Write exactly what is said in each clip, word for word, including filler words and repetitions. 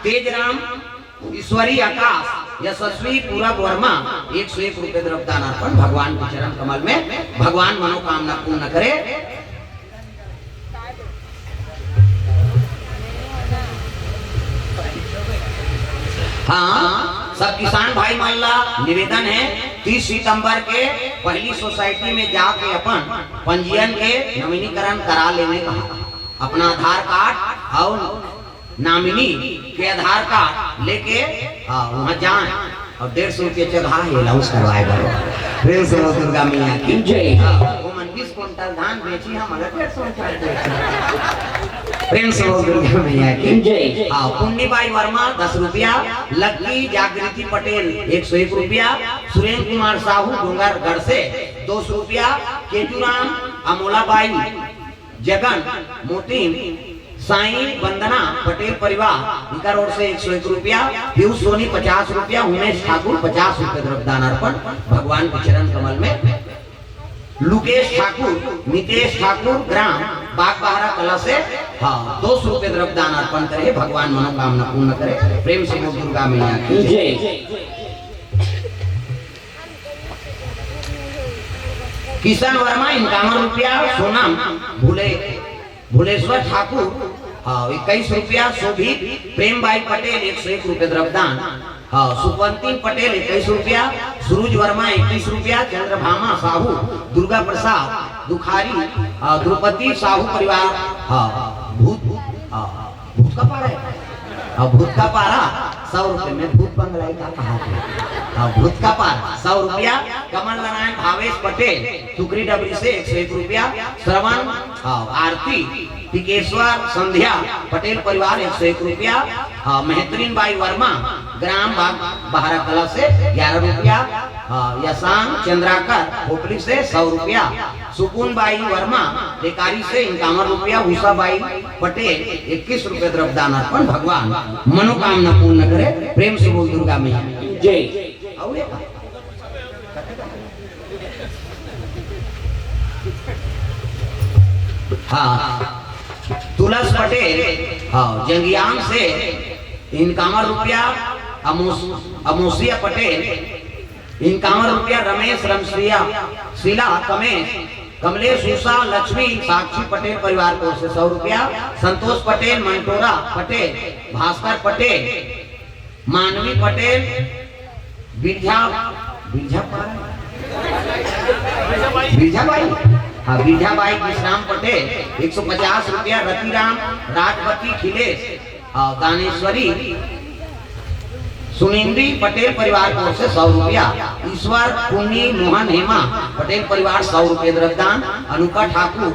तेजराम, ईश्वरी आकाश, यशस्वी पूरब वर्मा, एक सौ एक रुपये द्रव्यदान अर्पण भगवान के चरण कमल में, भगवान मनोकामना पूर्ण करे। हाँ, सब किसान भाई मन ला निवेदन है, तीस सितंबर के पहली सोसाइटी में जाके अपन पंजीयन के नवीनीकरण करा लेने का, अपना आधार कार्ड और नामिनी के आधार कार्ड लेके, हाँ, वहाँ जाए और डेढ़ सौ रुपये चढ़ा है अलाउंस करवाए बरो। प्रेम से बोल दुर्गा मैया की जय। हाँ, वो मन बीस कुंटल धान बेची, हम अलग डेढ़ सौ रुपये बेची। प्रेम से बोल दुर्गा मैया की जय। हाँ, पुन्नी बाई वर्मा दस रुपया, लक्की जागृति पटेल एक सौ एक रुपया, सुरेंद्र कुमार साहू डोंगरगढ़ से दो सौ रुपया, केजूराम अमोला बाई जगन मोतिन, साईं वंदना पटेल परिवार इनकर ओर से एक सौ एक रुपया, पीयूष सोनी पचास रुपया, उमेश ठाकुर पचास रुपये द्रव्यदान अर्पण भगवान के चरण कमल में। लुकेश ठाकुर, नितेश ठाकुर, ग्राम बागबहरा कला से, हाँ, दो सौ रुपये द्रव्यदान अर्पण करे, भगवान मनोकामना पूर्ण करे। प्रेम से बोल दुर्गा मैया की जय। किशन वर्मा इक्यावन रुपया, सोनम भूले भूलेश्वर ठाकुर, हाँ, इक्कीस रुपया, शोभित प्रेम बाई पटेल एक सौ एक रुपये द्रव्यदान, हाँ, सुखवंती पटेल इक्कीस रुपया, सूरज वर्मा इक्कीस रुपया, चंद्रभामा साहू, दुर्गा प्रसाद दुखारी, हाँ, द्रुपति साहू परिवार, हाँ, भूत, हाँ, भूत का पारा है, हाँ, भूत का पारा सौ रुपये में भूत बंगलाई का कहा गया, हाँ, भूत का पारा सौ रुपया, कमल नारायण भावेश पटेल टुकड़ी डबरी से एक सौ एक रुपया, श्रवण, हाँ, आरती टिकेश्वर संध्या पटेल परिवार एक सौ एक रुपया, हाँ, मेहतरीन बाई वर्मा ग्राम बाग बहरा कला से ग्यारह रुपया, हाँ, यशांक चंद्राकर खोपली से सौ रुपया, सुकून बाई वर्मा टेकारी से इक्यावन रुपया, उषा बाई पटेल इक्कीस रुपये द्रव्यदान अर्पण भगवान मनोकामना पूर्ण करे। प्रेम से बोल दुर्गा मैया जय। और ये हाँ, तुलस पटेल, हाँ, जंगियाम से इक्यावन रुपया, अमोस-, अमोसिया पटेल इक्यावन रुपया, रमेश रमसिया, शीला कमेश, कमलेश उषा, लक्ष्मी साक्षी पटेल परिवार को से सौ रुपया, संतोष पटेल, मंटोरा पटेल, भास्कर पटेल, मानवी पटेल, बिरझा, बिरझा पारा? बिरझा बाई? हाँ, बिरझा बाई, विश्राम पटेल, एक सौ पचास रुपया, रतिराम, राजपति, खिलेश, हाँ, दानेश्वरी, सुनिंद्री पटेल परिवार को से सौ रुपया, ईश्वर, पुन्नी, मोहन, हेमा पटेल परिवार सौ रुपये द्रव्यदान, अनुपा ठाकुर,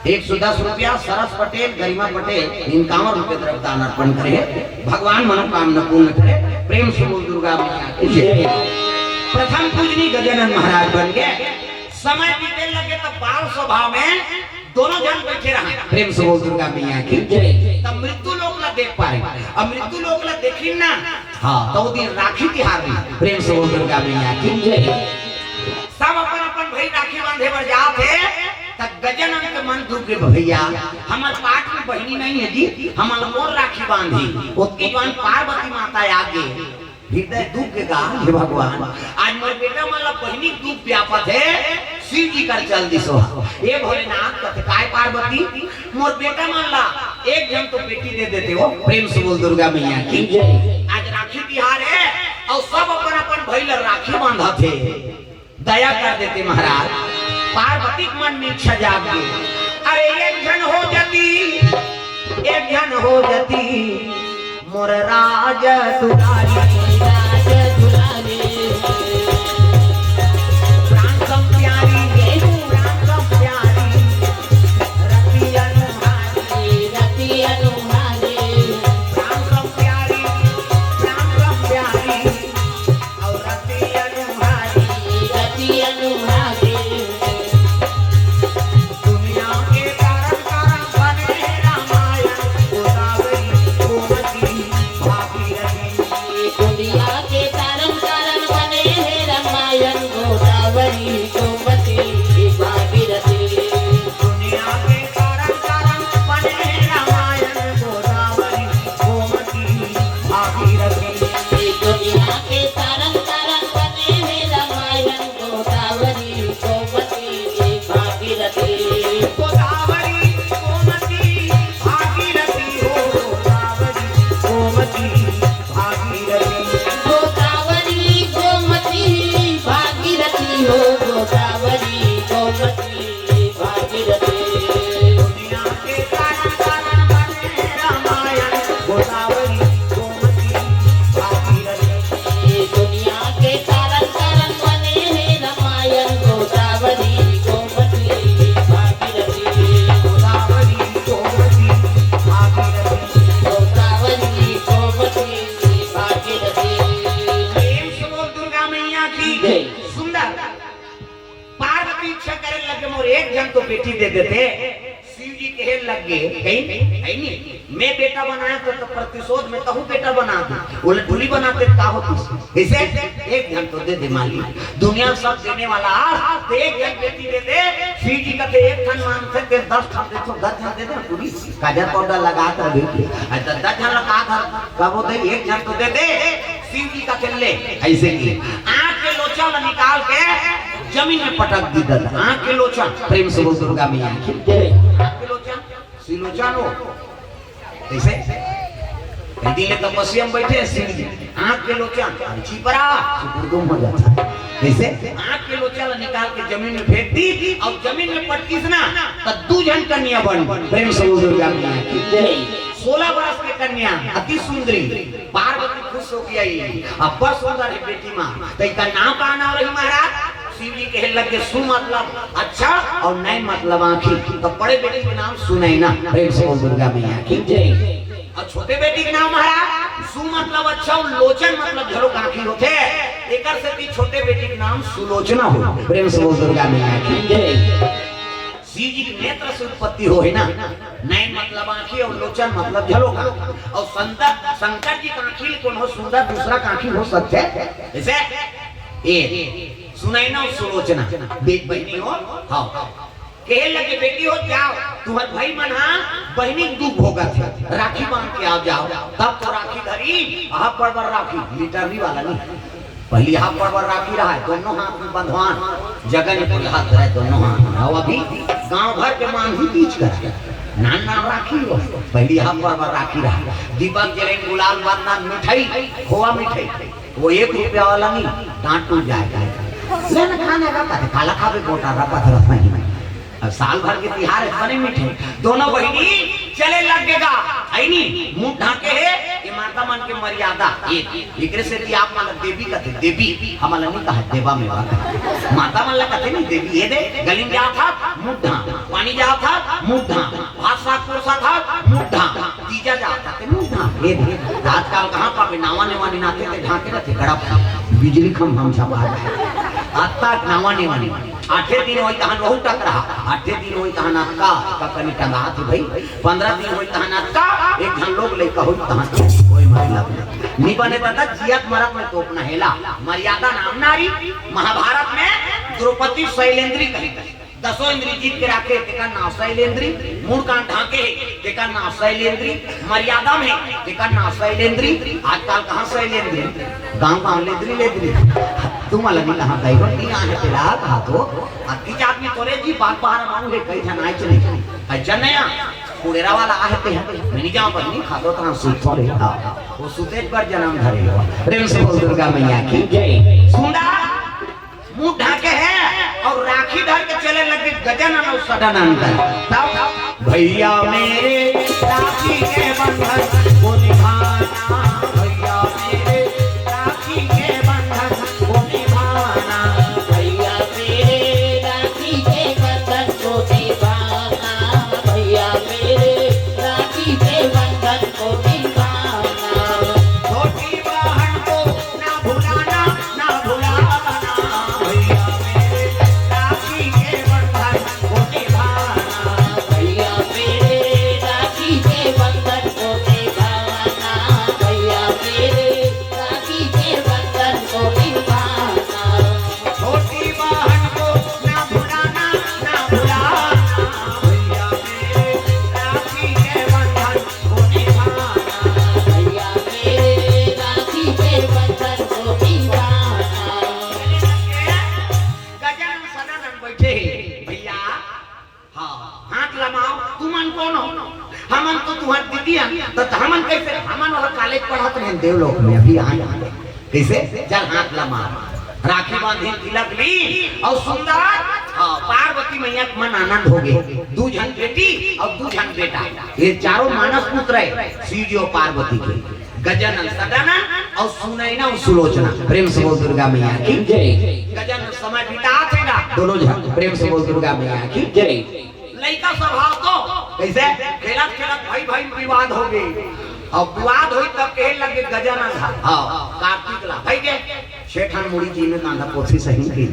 एक सौ दस रुपया, सरस पटेल, गरिमा पटेल, इक्यावन रुपये द्रव्यदान अर्पण करे, भगवान मनोकामना पूर्ण करे। प्रेम से बोल दुर्गा मैया की जय। प्रथम पूजनी गजानन महाराज बन गए। समय बीते लगे तो बाल सभा में दोनों जन बैठे रहा। प्रेम से बोल दुर्गा मैया की जय। तब मृत्यु लोक ला देख पारे, अब मृत्यु लोक ला देखिन ना, हाँ, तो वो दिन राखी तिहार भी। प्रेम से बोल दुर्गा मैया की जय। सब अपन अपन भाई राखी बांधे बर जात हे, त गजानन के मन दुख गे, "भैया, हमर पाट में बहिनी नहीं है जी, हमन ला कोन राखी बांधी?" ओतके जुवार पार्वती माता आगे, हृदय दुख गे गा, "हे भगवान, आज मोर बेटा मन ला बहिनी दुख व्यापत हे, शिव जी कर चल दिस हो।" ए भोलेनाथ कथे, "काय पार्वती, मोर बेटा मन ला एक झन तो बेटी दे देते हो।" प्रेम से बोल दुर्गा मैया की जय। आज राखी तिहार हे अउ सब अपन अपन भाई ला राखी बांधत हे। दया कर देते महाराज, पार्वती के मन में इच्छा जाग गई, अरे एक झन हो जाती, एक झन हो जाती, मोर राज दुलारी, राज दुलारी, प्राण सम प्यारी, जय हो। प्राण सम प्यारी, रति अनुहारी, रति अनुहारी, प्राण सम प्यारी, प्राण सम प्यारी, और रति अनुहारी, रति अनुहारी। दुनिया के कारण कारण बने रामायण, गोदावरी, गोमती, भागीरथी। दुनिया के दे देते। शिव जी कहे लग गे, "कहीं, कहीं नहीं, मैं बेटा बनाया तो, तो प्रतिशोध में तहूँ बेटा बना दे।" बोले, "ढोली बनाते का होती?" कैसे? "एक झन तो दे दे मालिक, दुनिया में सब देने वाला आस, तो एक झन बेटी दे दे।" शिव जी कहते, "एक ठन मांगथे, तेरे दस ठन दे, तो दस झन दे दे, पूरी काजर पाउडर लगा कर दे।" अच्छा, दस झन लगा कर, कब होते, "एक झन तो दे दे।" शिव जी कहते, "ले।" ऐसे किए, आँख के लोचा ला निकाल के जमीन में पटक दी दादा। आँख के लोचा, प्रेम से बोल दुर्गा मैया की जय। आँख के लोचा, सिलोचन हो। कैसे? कई दिन ले तपस्या में बैठे हैं शिव जी, आँख के लोचन, अरे चिपरा, सुकुरदुम हो जाता है। कैसे? आँख के लोचा ला निकाल के जमीन में फेंक दी और जमीन में पटकिस ना, तो दू झन कन्या बन, प्रेम से बोल दुर्गा मैया की जय। सोलह बरस के कन्या, अति सुंदरी, पार्वती खुश हो गई, अब्बड़ सुंदर है बेटी माँ। तो इनका नाम का नाम रही महाराज? शिव जी कहे लग गे, "सु मतलब अच्छा और नैन मतलब आँखी।" तो बड़े बेटी के नाम सुनैना, प्रेम से बोल दुर्गा मैया की जय। और छोटे बेटी के नाम महाराज, सु मतलब अच्छा और लोचन मतलब झरोक आँखी होथे, एकर सेती छोटे बेटी के नाम सुलोचना हो, प्रेम से बोल दुर्गा मैया की जय। शिव जी के नेत्र से उत्पत्ति हो है ना, नैन मतलब आँखी और लोचन मतलब झरोक आँखी। और शंकर, शंकर जी के आँखी ले कोनो सुंदर दूसरा के आँखी हो सकथे? जैसे ए, सुनैना और सुलोचना, बे-, बहिनी हो, हाँ। कहे लगे, "बेटी हो, जाओ, तुम्हर भाई मन हा बहिनी के दुख भोगत है, राखी बांध के आओ, जाओ।" तब तो राखी धरी, हाफ बड़ बड़ राखी, लीटर भी वाला नहीं। पहली हाफ बड़ बड़ राखी रहा है, दोनों हाथ में बंधवान, जगह नहीं पूरा हाथ धरे दोनों हाथ में। और अभी गांव भर के मान ही तीज कर, नान नाम राखी हो, पहली हाफ बड़ बड़ राखी रहा, दीपक जलेन, गुलाल बांधना, मिठाई, खोआ मिठाई, वो एक रुपया वाला नहीं, दांत टूट जाएगा। ले ना खाने का, कहते, "काला खाबे, गोटा रहा, पथरा नहीं।" अब साल भर के तिहार है, बने मीठे। दोनों बहिनी चले लग गेगा, है नी? मुंह ढांके है, ये माता मन के मर्यादा। ये, एकरे से कि आप मन देवी कहते, देवी, हमन ला नहीं कहा, देवा में बात। माता मन ला कहते नहीं, देवी, ये दे, गली में जात हा, मुंह ढांक, पानी जात हा, मुंह ढांक, भात साग परोसा था, मुंह ढांक, तीजा जात हा, ते मुंह ढांक, ये दे। आजकल कहाँ पाबे, नावा नेवा निनाथे, ते ढांके रहते, गड़प, बिजली खंभा में छपा जाए। आता नावा नेवा निनाथे। आठे दिन होई तहन वहू टकरा, आठे दिन होई तहन अतका, का कनी टंगात हे भाई, पंद्रह दिन होई तहन अतका, एक झन लोग लइका होई तहन कोई मतलब नहीं। नी बने दादा, जियत मरत में तोपना हेला, मर्यादा नाम नारी, महाभारत में द्रौपदी शैलेंद्री कही, दसों इंद्री जीत के राखे, तेकर नाम शैलेंद्री, मुड़ कान ढांके हे, तेकर नाम शैलेंद्री, मर्यादा में, तेकर नाम शैलेंद्री, आजकल कहाँ शैलेंद्री, गांव गांव लेंद्री लेंद्री। तुम अलग ही कहाँ गए हो, नहीं आने तेरा कहा तो, अति जात में तोरे जी बात बाहर मांगे, कई जन आए चले। अच्छा नया, कुड़ेरा वाला आहे ते हैं, मैं नहीं जाऊँ पर नहीं खा दो, तहाँ सूत पड़े। हाँ, वो सुतेज पर जन्म धरे हो। प्रेम से बोल दुर्गा मैया की जय। सुंदर मुंह ढाके है और राखी धर के चले लगे गजानन और सदानंद। तब भैया मेरे राखी के बंधन को निभाना, भैया मेरे राखी के बंधन को निभाना, भैया मेरे राखी के बंधन को निभाना, भैया मेरे राखी के बंधन को निभाना। छोटी बहन को ना भुलाना, ना भुलाना, भैया मेरे राखी के बंधन को निभाना। भैया मेरे राखी के बंधन को निभाना, भैया मेरे राखी के बंधन को निभाना। छोटी बहन को ना भुलाना, ना भुलाना, भैया मेरे राखी के बंधन को निभाना। भैया मेरे राखी के बंधन को निभाना। गजानन सदानंद बैठे हे, भैया, हाँ, हाथ लमाओ, तुमन कौन हो? हमन तो तुम्हार दीदी हन, तो हमन कैसे? हमन वहाँ कॉलेज पढ़त रहेन देवलोक में, अभी आए हन। कैसे? चल हाथ लमाओ। राखी बांधी, तिलक ली और सुंदर, हाँ, पार्वती मैया के मन आनंद हो गए। दू झन बेटी और दू झन बेटा, ये चारों मानस पुत्र है शिव जी और पार्वती के। गजानन सदानन और सुनैना और सुलोचना। प्रेम से बोल दुर्गा मैया की जय। गजानन समय बिता थे ना दोनों झन। प्रेम से बोल दुर्गा मैया की जय। लइका स्वभाव तो कैसे खेलत खेलत भाई भाई में विवाद हो गए। अब विवाद होई तब कहे लगे गजानन हा, हाँ, कार्तिक ला भाई के छे ठन मुड़ी तीन कांदा पोथी सही के।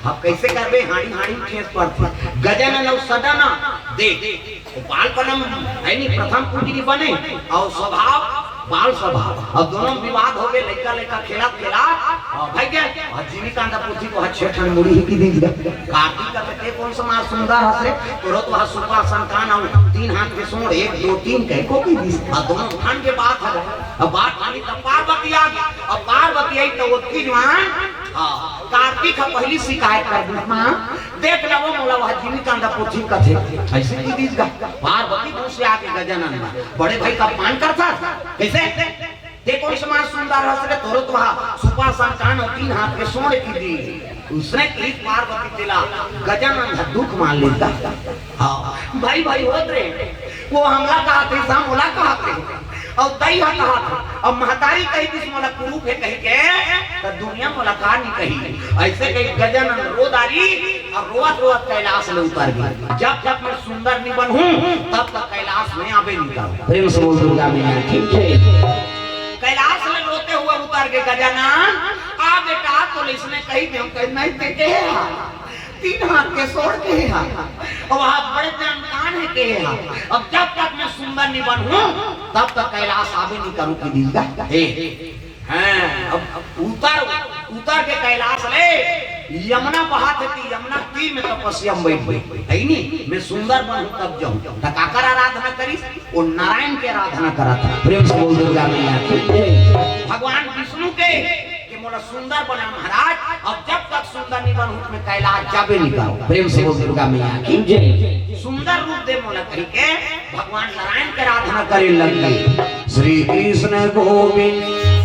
अब कैसे करबे, हाड़ी हाड़ी में ठेस पड़थे। गजानन अउ सदानंद देख, वो बालपनम है नी, प्रथम पूजनी बने, अउ स्वभाव बाल स्वभाव। अब दोनों में विवाद हो गए, लइका लइका खेला खेला, अउ भाई गए, अउ जिमी कांदा पोथी को छे ठन मुड़ी ही की दीस गा। कार्तिक का ते कोन सा मार सुंदर हस रे, तोरो तो वहाँ सुपा संतान अउ तीन हाथ के सोंड़, एक दो तीन कह को की दीस। अब दोनों ठन के बात है, अब बात खाली तब पार्वती आ गई। अब पार्वती आई तो वो की जवान, हाँ, कार्तिक ह पहली शिकायत कर दी, माँ, देख ला वो मोला वह जिमी कांदा पोथी कथे, ऐसे की दीस गा। पार्वती दूसरे आके गजानन ला, बड़े भाई का अपमान करता, कैसे? ते कोन सा मार सुंदर हस रे, तोरो तो वहाँ सुपा संतान अउ तीन हाथ के सोंड़ की दीस। उसने कही पार्वती तेला, गजानन ह दुख मान लेता। हाँ, भाई भाई होत रे, वो हमला कहा थे, हम ओला कहा थे, अउ तई हा कहा थे, अब महतारी कही दिस मोला कुरूप है कही के, तो दुनिया मोला का नहीं कही। ऐसे कही गजानन रो डारी अउ रोवत रोवत कैलाश ले उतर गए। जब तक मैं सुंदर नहीं बनहूँ, तब तक कैलाश में आबे नहीं करूँ। प्रेम से बोल दुर्गा मैया की जय। कैलाश ले रोते हुए उतर गए गजानन, आ बेटा, तो इसने कही दे, कही नहीं देते हैं। तीन हाथ के सोंड़ के हे हा, अउ वहाँ बड़े जान कान है के हे हा। अब जब तक मैं सुंदर नहीं बनहूँ, तब तक कैलाश आबे नहीं करूँ की दीस गा। हे, हाँ, अब उतर, उतर के कैलाश ले यमुना बहात हे, यमुना तीर में तपस्या में बैठ गई। है नी, मैं सुंदर बनहूँ तब जाऊँ। त काकर आराधना करिस? वो नारायण के आराधना करत हे। प्रेम से बोल दुर्गा मैया की जय। भगवान विष्णु के कि मोला सुंदर बना महाराज, अब जब तक सुंदर नहीं बनहूँ, मैं कैलाश जाबे नहीं करूँ। प्रेम से बोल दुर्गा मैया की जय। सुंदर रूप दे मोला कही के भगवान नारायण के आराधना करे लग गए। श्री कृष्ण गोविंद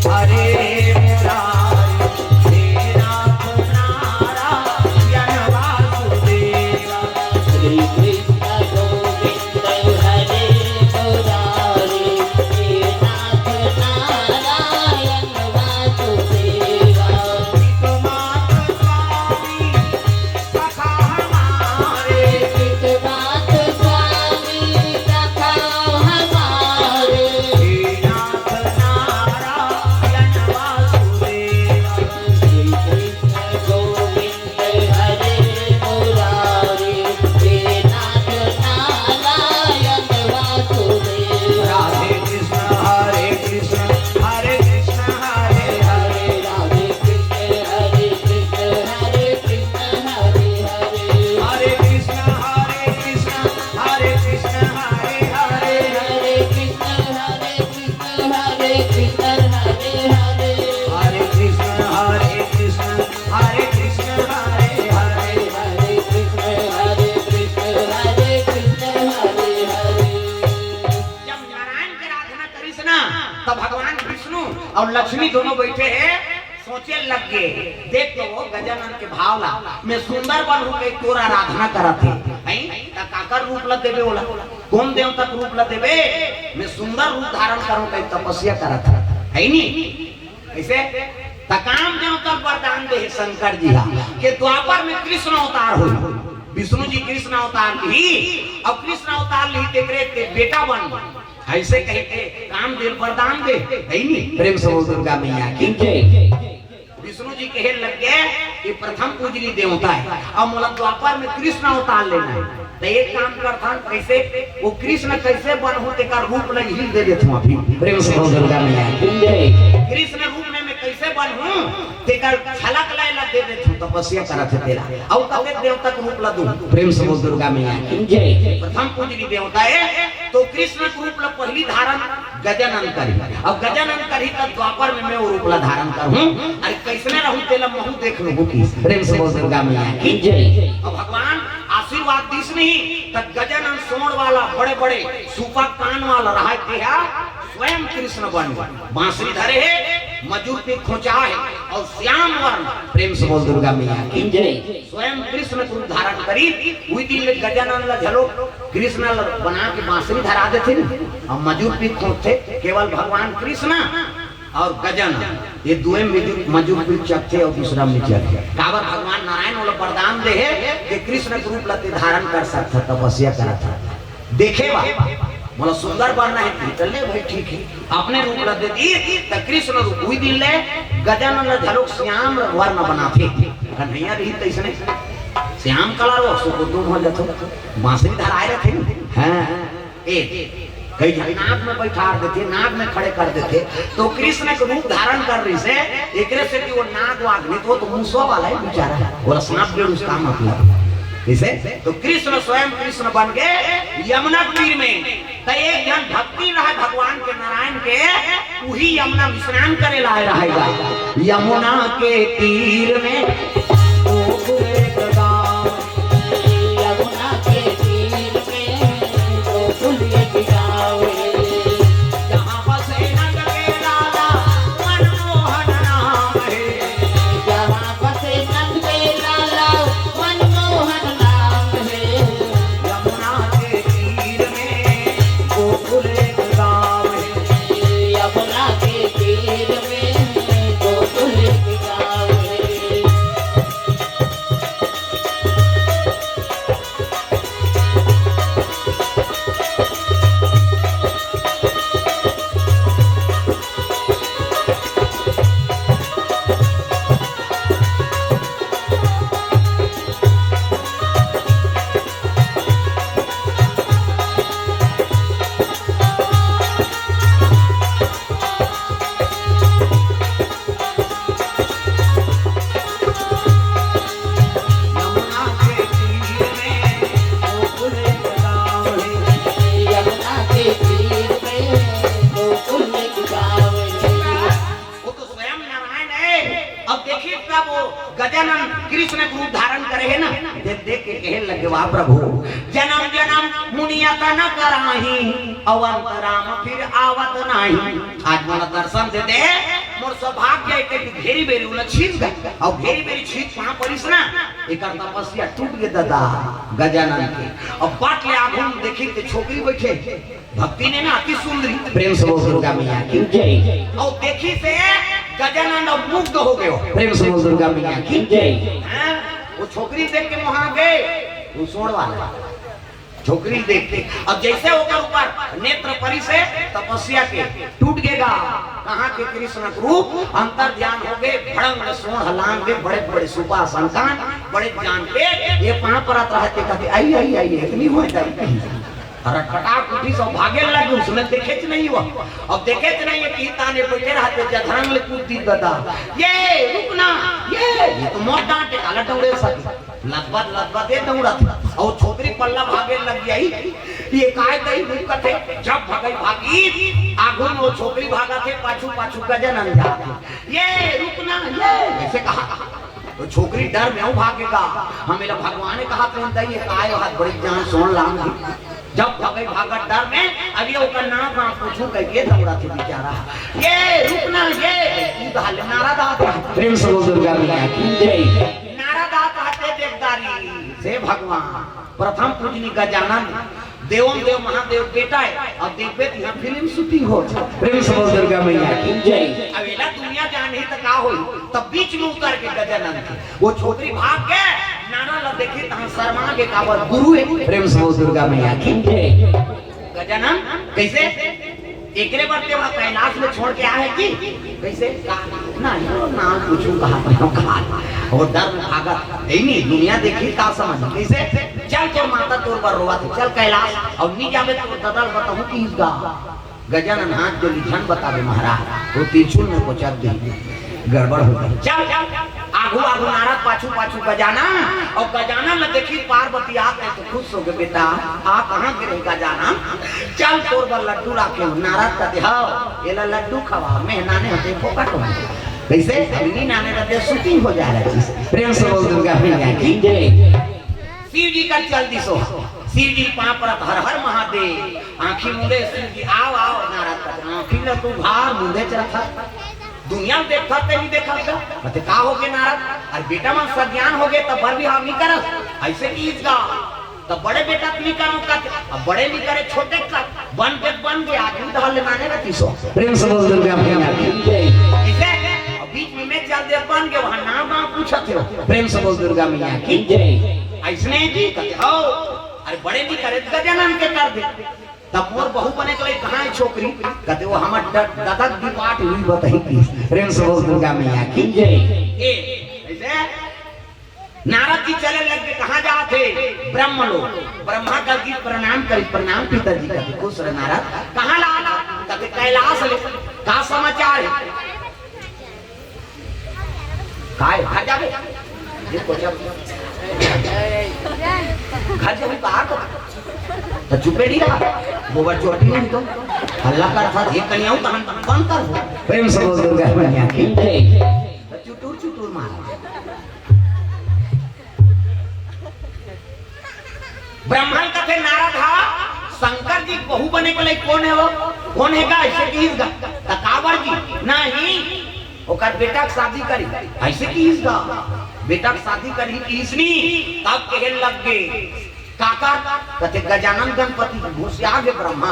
हरे मुरारी, हे नाथ नारायण वासुदेवा। श्री कृष्ण गोविंद हरे मुरारी, हे नाथ नारायण वासुदेवा। पितमात स्वामी सखा हमारे, पितमात स्वामी सखा हमारे। हे नाथ नारायण वासुदेवा। श्री कृष्ण गोविंद हरे मुरारी, हे नाथ नारायण वासुदेव। राधे कृष्ण हरे कृष्ण, हरे कृष्ण हरे हरे। राधे कृष्ण हरे कृष्ण, हरे कृष्ण हरे हरे। हरे कृष्ण हरे कृष्ण, हरे कृष्ण हरे हरे। हरे कृष्ण हरे कृष्ण, हरे कृष्ण हरे हरे। हरे कृष्ण हरे कृष्ण, हरे कृष्ण हरे हरे। हरे कृष्ण हरे कृष्ण, हरे कृष्ण हरे हरे। जब नारायण के आराधना करिस ना, तब भगवान विष्णु अउ लक्ष्मी दोनों बैठे हैं, सोचे लग गए। देख तो वो गजानन के भाव ला, मैं सुंदर बनहूँ के तोर आराधना करत हे, हैं? त काकर रूप ला देबे ओला? कोन देवता के रूप ला देबे? मैं सुंदर रूप धारण करूँ के तपस्या करत हे, है नी? ऐसे त काम देवता वरदान दे हे शंकर जी हा, के द्वापर में कृष्ण अवतार हो, विष्णु जी कृष्ण अवतार लिही, अउ कृष्ण अवतार लिही तेकरे ते बेटा बन, ऐसे कही के काम दे वरदान दे, है नी? प्रेम से बोल दुर्गा मैया की जय। विष्णु जी कहे लग गए कि प्रथम पूजनीय देवता है, अब मोला द्वापर में कृष्ण अवतार लेना है। तो एक काम करथन, कैसे वो कृष्ण कैसे बनहूँ तेकर रूप ला ही दे देथन अभी। प्रेम से बोल दुर्गा मैया की जय। कृष्ण रूप में मैं कैसे बनहूँ तेकर झलक ला एला दे देथन, तपस्या करत हे तेला। अउ कतेक देवता के रूप ला दूँ। प्रेम से बोल दुर्गा मैया की जय। प्रथम पूजनीय देवता है, तो कृष्ण के रूप ला पहली धारण गजानन करही। अब गजानन करही तब द्वापर में मैं वो रूप ला धारण करहूँ। अरे कैसने रहूँ तेला महूँ देख लूँ की। प्रेम से बोल दुर्गा मैया की जय। अब भगवान आशीर्वाद दिस नहीं, तब गजानन सोंड़ वाला, बड़े बड़े सूपा कान वाला रहा, तेहा स्वयं कृष्ण बन, बांसुरी धरे हे, मजूर पे खोंचा हे, अउ श्याम वर्ण। प्रेम से बोल दुर्गा मैया की जय। स्वयं कृष्ण के रूप धारण करी, उही दिन ले गजानन ला घलो कृष्ण ला बना के बांसुरी धरा देथे न, अउ मजूर पीत खोंचथे, केवल भगवान कृष्ण अउ गजानन, ये दुए मजूर, मजूर पीत चखथे अउ दूसरा में चखथे। काबर भगवान नारायण ओला वरदान दे हे कि कृष्ण के रूप ला ते धारण कर सकथा, तपस्या करत हे। देखे बा, मोला सुंदर बनना हे, त ले भाई, ठीक हे, अपने रूप ला दे दी, त कृष्ण रूप उही दिन ले गजानन ला घलोक श्याम वर्ण बनाथे। कन्हैया रही तइसने श्याम कला रो, सो को तुम हो जाथो, बांसुरी धराए रथे। हाँ, ए, कई झन नाक में बैठार देथे, नाक में खड़े कर देथे, तो कृष्ण के रूप धारण कर रहिसे, एकरे से कि वो नाक वाक नहीं तो, तो मुसवा वाला हे बेचारा, बोला सांप के उसका मतलब। इसे तो कृष्ण स्वयं कृष्ण बन के यमुना के तीर में, त एक झन भक्ति रहे भगवान के, नारायण के, उही यमुना में स्नान करे ला आए रहेगा। यमुना के तीर में गोकुल एक गाँव, यमुना के तीर में गोकुल एक गाँव हे। जहाँ बसे नंद के लाला मनमोहन नाम हे। जहाँ बसे नंद के लाला मनमोहन नाम हे। यमुना के तीर में गोकुल एक गाँव हे। यमुना के तीर में गोकुल एक गाँव हे। यमुना के तीर में गोकुल एक गाँव हे। यमुना के तीर में गोकुल एक गाँव हे। वो तो स्वयं नारायण हे। अब देखिए, तब वो गजानन कृष्ण के रूप धारण करे हे ना, देख देख के कहे लगे, "वाह प्रभु, जन्म जन्म मुनि अतन कराही, अवंत राम फिर आवत नाही।" आज मोला दर्शन दे दे, मोर सौभाग्य हे कि घेरी बेरी उला छीन गए, अउ घेरी बेरी छीन पाँव परिस ना, एकर तपस्या टूट गे दादा गजानन के। अब बाट ले आघू में देखी ते छोकरी बैठे, भक्ति ने ना अति सुंदरी। प्रेम से बोल दुर्गा मैया की जय। अउ देखिसे गजानन अब मुग्ध हो गयो। प्रेम से बोल दुर्गा मैया की जय। हाँ, वो छोकरी देख के मोहा गए, वो सोड़ वाला छोकरी देख के। अब जैसे ओकर ऊपर नेत्र परिसे, तपस्या के टूट गेगा। कहाँ के कृष्ण के रूप अंतर ध्यान हो गए, भड़ंग सोड़ हलांग गए, बड़े बड़े सुपा संतान, बड़े जान पे, ये पाँव परत रहते कहते, "आई, आई, आई, इतनी हो जाए।" अरे फटाक उठी सब भागे लगी, उसने देखे च नहीं हुआ। अब देखे च नहीं है कि ताने बैठे रहते, जधरंग ले कूद दी दादा। "ये रुकना, ये, ये तो मोर डांटे, काला डौड़े सके।" लदबद, लदबद ये दौड़त। अउ छोकरी पल्ला भागे लग गई। ये काय तई रुक कथे, जब भगई भागी, आगू में वो छोकरी भागत हे, पाछू, पाछू गजानन जात हे। "ये रुकना, ये," ऐसे कहा। वो छोकरी डर में अउ भागेगा, हम एला भगवान ने कहा, "तुम दई, ये काय हाथ बड़ी जान सोड़ लांग।" जब भगई भागत डर में, अब ये ओकर नाम, नाम पूछू कह के दौड़त हे बेचारा। "ये रुकना, ये," कूद हाले नारा दात। प्रेम से बोल दुर्गा मैया की जय। नारा दात हते देवदारी से भगवान प्रथम पूजनी गजानन देवम देव महादेव बेटा हे, अउ देखबे त इहाँ फिल्म शूटिंग हो। प्रेम से बोल दुर्गा मैया की जय। अब एला दुनिया जानही त का होई, तब बीच में उतर के गजानन के वो छोकरी भाग के नारा ला देखी, तहाँ शर्मा के काबर गुरु हे। प्रेम से बोल दुर्गा मैया की जय। गजानन कैसे एकरे बर ते वहाँ कैलाश में छोड़ के आए कि कैसे? का? नहीं, वो नाम पूछू कहा, कहा। वो डर में भागत हे नहीं, दुनिया देखी का समझ। कैसे? "चल, तोर माता तोर बर रोवत हे, चल कैलाश, अउ नी जाबे तोर ददा ल बताहूँ कि इसका।" गजानन हाथ जोड़ी, "झन बताबे महाराज, वो त्रिशूल में कोचर दे, गड़बड़ हो गई।" चल, चल, चल। आगू आगू नारद, पाछू पाछू गजानन, अउ गजानन ल देखी पार्वती आके तो खुश हो गए, "बेटा, आ कहाँ गिरे गजानन? चल तोर बर लड्डू राखे हो।" नारद कहते, "हव, एला लड्डू खवा, मेहनाने होते फोकट हो।" कैसे? अग्नि नाने रहते, शूटिंग हो जा रहा है। प्रेम से बोल दुर्गा मैया की जय। शिव जी का चल दिसो, शिव जी पाँव परत, "हर हर महादेव।" आँखी मुंदे शिव जी, "आव, आव।" नारद कहते, "आँखी ल तू भार मुंदे चलता।" दुनिया में देखत ते नहीं देखत का? कहते, "का हो गए नारद? अरे बेटा मन सज्ञान हो गए, तब बर भी हम नहीं करत। ऐसे की इसका, तब बड़े बेटा तो नहीं करो कहते, अब बड़े नहीं करे, छोटे का बन के बन गए, आदमी तो हल माने रहती सो।" प्रेम से बोल दुर्गा मैया की जय। इसे अब बीच में मैं चल दे बन गए, वहाँ नाम वाम पूछत हो। प्रेम से बोल दुर्गा मैया की जय। ऐसने की कहते हो, अरे बड़े नहीं करे, तो गजानन के कर दे। तब मोर बहू बने के लइक कहाँ हे छोकरी? कथे, "वो हमर द-, ददा के डिपार्ट हुई बताही।" प्रेम से बोल दुर्गा मैया की जय। ए, ऐसे नारद जी चले लग के कहाँ जात हे? ब्रह्म लोक। ब्रह्मा कथे, "प्रणाम करी, प्रणाम पिताजी।" कथे, "खुश रह नारद।" "कहाँ ला?" कथे, "कैलाश ले।" "का समाचार हे?" "काय? घर जाबे?" ये तो जब घर जाबे बाहर तो, तो चुपे नहीं रहा। गोबर चोटी नहीं तो हल्ला कर था, ये कहीं आऊं तो हम बंद कर हो। प्रेम से बोल दुर्गा मैया की। तो चुटुर चुटुर मारा। ब्रह्मा ल कथे, "नारद हा, शंकर जी के बहू बने के लइक कोन हे वो? कोन हे गा?" ऐसे किहिस गा। "त काबर जी?" "नहीं, ओकर बेटा के शादी करी।" ऐसे किहिस गा। "बेटा के शादी करी किहिस नी।" तब कहे लग गे, "काकर?" कथे, "गजानन गणपति।" घुसिया गे ब्रह्मा।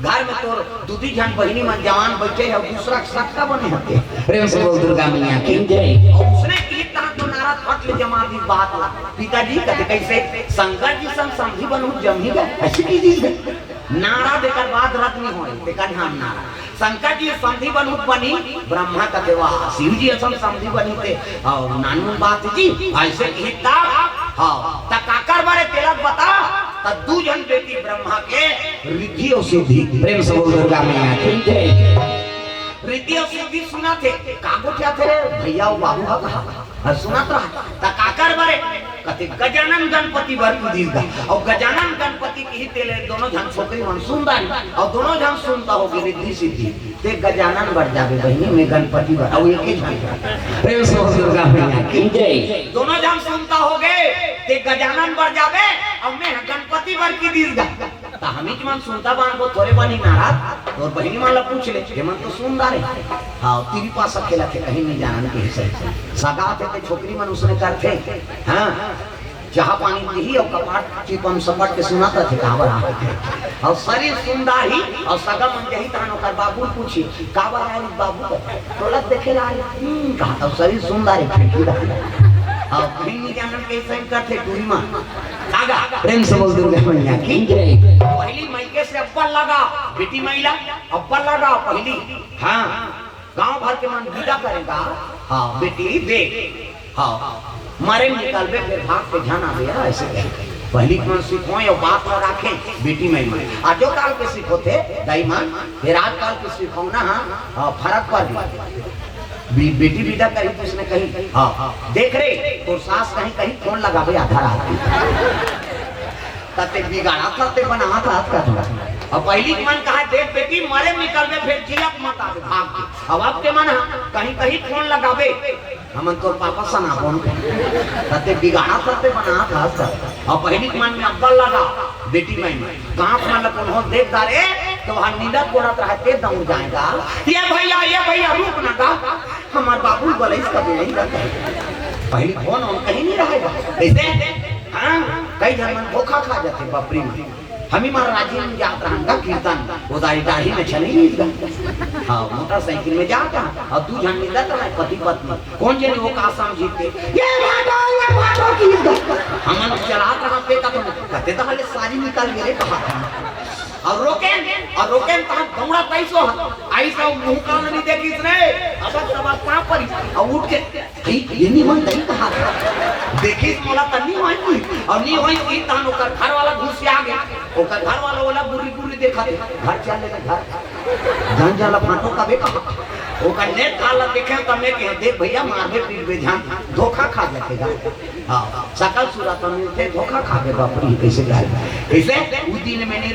घर में तोर दू दी झन बहिनी मन जवान बइठे हे, दूसरा के सटका बने हते। प्रेम से बोल दुर्गा मैया की जय। अउ उसने किहिस तहाँ तो नारद फट ले जमा दी बात ला। पिताजी कथे, "कैसे?" "शंकर जी संग समधी बनहूं जमही गा।" ऐसे किहिस गा। नारद एकर बात रद्द नहीं होय, तेकर नाम नारद। "शंकर जी समधी बनहूं त बनही।" ब्रह्मा कथे, "वाह, शिव जी असन समधी बनही ते, अउ नानमुन बात जी।" ऐसे किहिस तब, हाँ, "त काकर बरे तेला बता।" त दू झन बेटी ब्रह्मा के, रिद्धि अउ सिद्धि। प्रेम से बोल दुर्गा मैया की जय। रिद्धि अउ सिद्धि सुनत हे, "का गोठियाथे रे भैया अउ बाबू हा कहा?" अउ सुनत रहा, "त काकर बरे?" कथे, "गजानन गणपति बर।" कहि दिस गा। अउ गजानन गणपति किहिस तेले दोनों झन छोकरी मन सुन डारिन, अउ दोनों झन सुनता होगे रिद्धि सिद्धि। "ते गजानन बर जाबे बहिनी, मैं गणपति बर।" अउ एके झन। प्रेम से बोल दुर्गा मैया की जय। दोनों झन सुनता होगे, "ते गजानन बर जाबे, अउ मैं गणपति बर।" कहि दिस गा। त हमीच मन सुनता बन को थोरे बनी नारद, तोर बहिनी मन ला पूछ ले, ये मन तो सुन डारे। हाँ, तिरिपा सब खेलत हे, कहीं नहीं जानन के ही सही। सगा थे ते छोकरी मन उसने करथे। हाँ, चाह पानी दिही अउ कपाट टिपम सपट के सुनत रथे, काबर आ। अउ शरीर सुन डारही अउ सगा मन जही तहन ओकर बाबू पूछी, "काबर आए बाबू?" "तोला देखे ला आए।" "हम्म," कहा, अउ शरीर सुन डारे, फेंकी डारे। अउ कहीं नहीं जानन के सही करथे टूरी मन। आगा, प्रेम से बोल दुर्गा मैया की जय। पहली मइके से अब्बल लगा, बेटी महिला अब्बल लगा पहली। हाँ, गांव भर के मन विदा करेगा। हाँ, बेटी दे। हाँ, मरे निकलबे फेर भाग के झन आबे, ऐसे कहे। पहली के मन सिखोय अउ बात ला राखे, बेटी महिला। आजो काल के सिखोथे, दाई मन, फेर आज काल के सिखोना, हाँ, हाँ, फरक पड़ गया। बी-, बेटी विदा करी त उसने कही, "हाँ, हाँ, देख रे, तोर सास कहीं, कहीं फोन लगाबे आधा रात में।" त ते बिगाड़त हस, ते बनावत हस का? अउ पहली के मन कहा, "देख बेटी, मरे निकलबे, फेर जियत मत आबे, भाग के।" अउ अब के मन हा, "कहीं, कहीं फोन लगाबे, हमन तोर पापा सना फोन कर।" त ते बिगाड़त हस, ते बनावत हस का? अउ पहली के मन में अब्बल लगा, बेटी मन में। गाँव मन ला कोनो देख डारे, त वहाँ नींदत गोड़त रहे, ते दौड़ जाएगा, "ये भैया, ये भैया, रुक ना गा, हमार बाबू बलैस का बेड़ी गा।" पहली फोन उन कहीं नहीं रहेगा। कैसे? हाँ, कई झन मन धोखा खा जाथे, बापरी में। हमी मार राजी में जात रहन का कीर्तन, वो दाई दाढ़ी में छनी नहीं गा। हाँ, मोटरसाइकिल में जात रहन, अउ दू झन नींदत रहे, पति पत्नी। कोन जनी वो का समझी ते, "ये भाटो, ये भाटो," किहिस गा। हमन चलात रहत ते कथन, कथे त हले सारी निकल गे रे कहा। अउ रोकेन, अउ रोकेन तहन दौड़त आइस ओ, आइस ओ मुंह कान नहीं देखिस रे। अब तब पाँव परिस, अउ उठ के, "हे, ये नहीं होय, नहीं कहा।" देखिस मोला त नहीं होय, नहीं। अउ नहीं होय, कि तहन ओकर घर वाला घुसिया गे। ओकर घर वाला ओला गुर्री गुर्री देखत हे, "घर चल ले घर।" जन जन ला फांटो कबे कहा। ओकर नेत हालत देखे त मैं कहे, "देख भैया, मारबे पीटबे झन, धोखा खा जाथे गा।" हाँ, सकल सूरत में मिलथे, धोखा खा गे बाप रे, कैसे गा? कैसे? उ दिन में नहीं